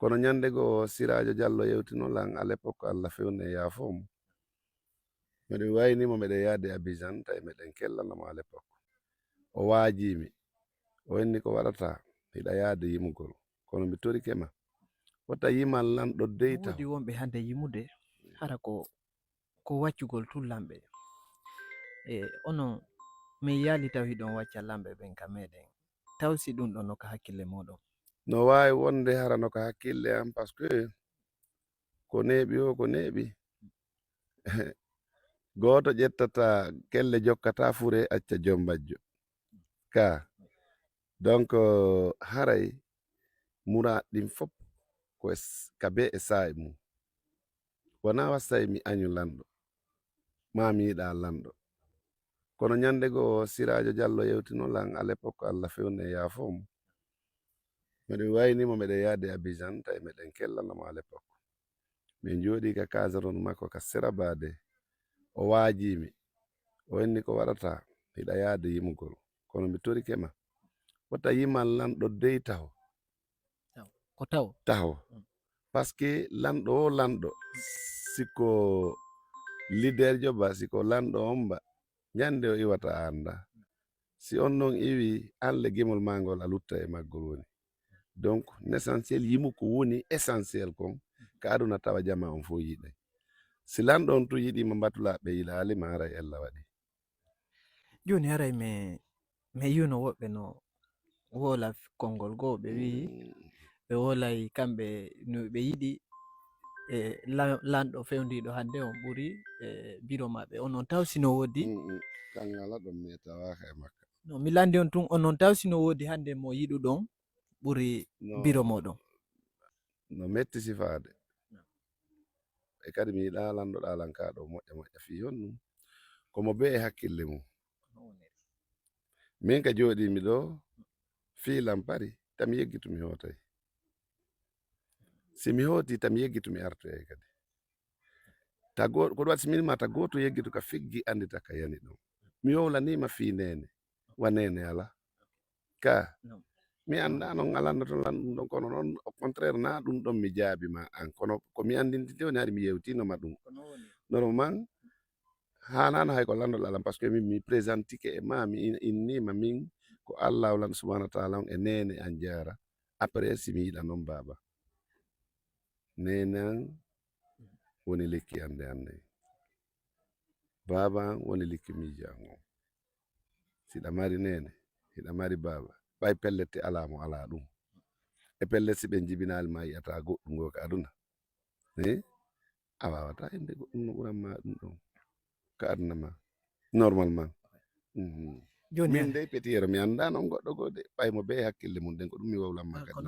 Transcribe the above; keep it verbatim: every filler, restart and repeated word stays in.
Kono ñande goo, Siraajo Jallo yewtino lan, à l'époque, Allah fewne yaafoo mo. Miɗen wayni mo, meɗen yaade Abidjan, tawi meɗen kellano mo à l'époque. O waajii mi. O inni ko waɗata, hiɗa yaade yimugol. Kono mi torike ma, wota yiman lanɗo dey taho. Woodi wonɓe hannde yimude, hara ko, ko waccugol tun lamɓe. E, onon, min yaali taw hiɗon wacca lamɓe ɓen ka meɗen. Taw si ɗun ɗon no ka hakkille mooɗon? No waawi wonde hara no ka hakkille am, parce que ko neeɓi o, ko neeɓi. Gooto ƴettata kelle, jokkata fure, acca joom bajjo. Ka. Donc, haray muraad ɗin fop ko e s-, ka be e saa'i mum. Wonaa wasay mi añu lanɗo, maa mi yiɗa lanɗo. Kono ñande goo, Siraajo Jallo yewtino lan, à l'époque, Allah fewne yaafoo mo. Miɗen wayni mo, meɗen yaade Abidjan, tawi meɗen kellano mo à l'époque. Min jooɗii ka caseron makko ka sera baade. O waajii mi. O inni ko waɗata, hiɗa yaade yimugol. Kono mi torike ma, wota yiman lanɗo dey taho. Taho. Ko taho? Taho. Mm. Parce que lanɗo o lanɗo, si ko leader jo ba, si ko lanɗo on ba, ñande o iwata a annda. Si on non iwi, an le gimol ma ngol a lutta e maggol woni. Donc, l'essentiel yimu ko woni essentiel kon, ka aduna tawa jama on fof yiɗay. Si lanɗo on tun yiɗi ma, mbatulaaɓe yiɗaali ma, haray ella waɗi. Jooni haray mi, mi yi'uno woɓɓe no woola f-, konngol goo, ɓe wi'i, mm, ɓe woolay kamɓe no ɓe yiɗi, e la-, lanɗo fewndiiɗo hannde on ɓuri, e, biro maɓɓe. On non taw si no woodi? Mm, mm. Kan ngala ɗon, mi tawaaka e makka. No, mi lanndi on tun, on non taw si no woodi hannde mo yiɗuɗon ɓuri, no, biro mooɗon? No metti sifaade. E kadi mi yiɗaa lanɗo ɗaalan kaa ɗo moƴƴa moƴƴa fii honɗum? Ko mo bee e hakkille mum. Min ka jooɗiimi ɗo, fii lan pari, tami yeggitu mi hootay. Si mi hooti, tami yeggitu mi artoyay kadi. Ta go-, ko ɗum waɗi si min ma ta gooto yeggitu ka figgi anndita ka yani ɗum. Mi wowlaniima fii neene, wa neene alaa. Ka, non. Mi anndaa non alanno to lan ɗum ɗon, kono noon, au contraire, na ɗum ɗon mi jaabi ma an. Kono ko mi anndintinte woni hari mi yewtino ma ɗum. Ko non woni. Normalement, haanaano hay ko lanndo ɗaalan, parce que min mi présentike e ma, mi in-, inniima min ko Allah lan subhanahu wa taala on e neene an jaara. Après, si mi yiɗa noon baaba. Neene an woni lekki an nde an nayi. Baaba an woni lekki miijo an on. Siɗa mari neene, hiɗa mari baaba. Ɓay pellet te alaa mo alaa ɗum. E pellet si ɓe njibinaali ma yi'ataa goɗɗum goo ka aduna. Eh? A waawataa innde goɗɗum no ɓuran ma ɗum ɗon. Ka aduna ma. Normalement. Mhm. Jooni min dey petiyero mi anndaa noon goɗɗo goo de. Ɓay mo bee hakkille mum ɗen ko ɗum mi wowlan ma kadi.